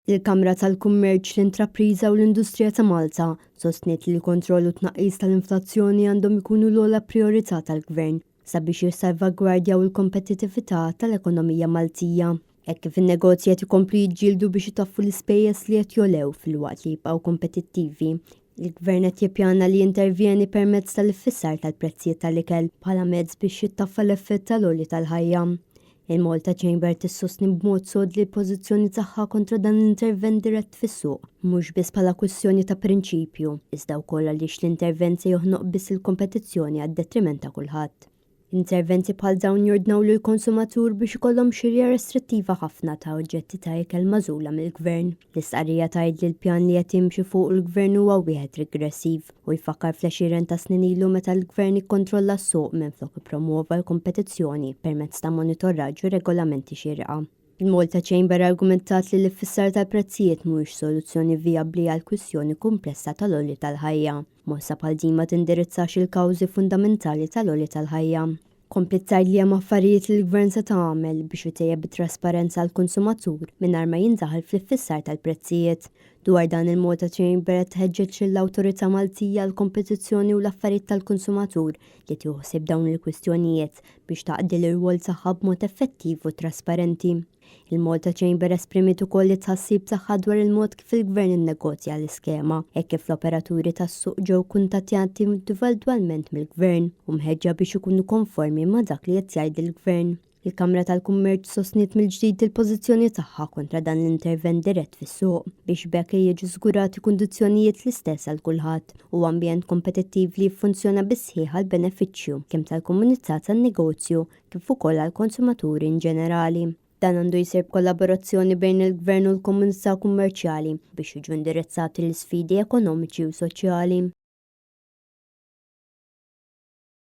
Il-Kamra tal-Kummerċ, l-Intrapriża u l-Industrija ta' Malta sostniet li l-kontroll u t-tnaqqis tal-inflazzjoni għandhom ikunu l-ogħla prijorità tal-Gvern sabiex jissalvagwardjaw il-kompetittività tal-ekonomija Maltija. Hekk kif in-negozji qed ikomplu jiġġieldu biex itaffu l-ispejjeż li qed jogħlew filwaqt li jibqgħu kompetittivi, il-Gvern qed jippjana li jintervjeni permezz tal-iffissar tal-prezzijiet tal-ikel bħala mezz biex jittaffa l-effett tal-għoli tal-ħajja. Il-Malta Chamber tissostni b'mod sod li l-pożizzjoni tagħha kontra dan l-intervent dirett fis-suq, mhux biss bħala kwistjoni ta' prinċipju, iżda wkoll għaliex l-intervent se joħnoq biss il-kompetizzjoni għad-detriment ta' kulħadd. Interventi bħal dawn jordnaw lill-konsumatur biex ikollhom xirja restrittiva ħafna ta' oġġetti ta' ikel magħżula mill-Gvern. L-istqarrija tgħid li l-pjan li qed jimxi fuqu l-Gvern huwa wieħed rigressiv u jfakkar fl-għexieren ta' snin ilu meta l-Gvern ikkontrolla s-suq minflok ippromwova l-kompetizzjoni permezz ta' monitoraġġ u regolamenti xierqa. Il-Malta Chamber argumentat li l-iffissar tal-prezzijiet mhuwiex soluzzjoni vijabbli għall-kwistjoni kumplessa tal-għoli tal-ħajja. Mossa bħal din ma tindirizzax il-kawżi fundamentali tal-għoli tal-ħajja. Kompliet tgħid li hemm affarijiet li l-Gvern seta' għamel biex itejjeb it-trasparenza għall-konsumatur mingħajr ma jindaħal fl-iffissar tal-prezzijiet. Dwar dan il-Malta Chamber qed tħeġġeġ lill-Awtorità Maltija għall-Kompetizzjoni u l-Affarijiet tal-Konsumatur li tieħu ħsieb dawn il-kwistjonijiet biex taqdi l-irwol tagħha b'mod effettiv u trasparenti. Il-Malta Chamber esprimiet ukoll it-tħassib tagħha dwar il-mod kif il-Gvern innegozja l-iskema, hekk kif l-operaturi tas-suq ġew kuntattjati individwalment mill-Gvern u mħeġġa biex ikunu konformi ma' dak li qed jgħid il-Gvern. Il-Kamra tal-Kummerċ sostniet mill-ġdid il-pożizzjoni tagħha kontra dan l-intervent dirett fis-suq, biex b'hekk jiġu żgurati kundizzjonijiet l-istess għal kulħadd u ambjent kompetittiv li jiffunzjona bis-sħiħ għall-benefiċċju kemm tal-komunità tan-negozju kif ukoll għall-konsumaturi inġenerali. Dan għandu jsir b'kollaborazzjoni bejn il-Gvern u l-komunità kummerċjali biex jiġu indirizzati l-isfidi ekonomiċi u soċjali.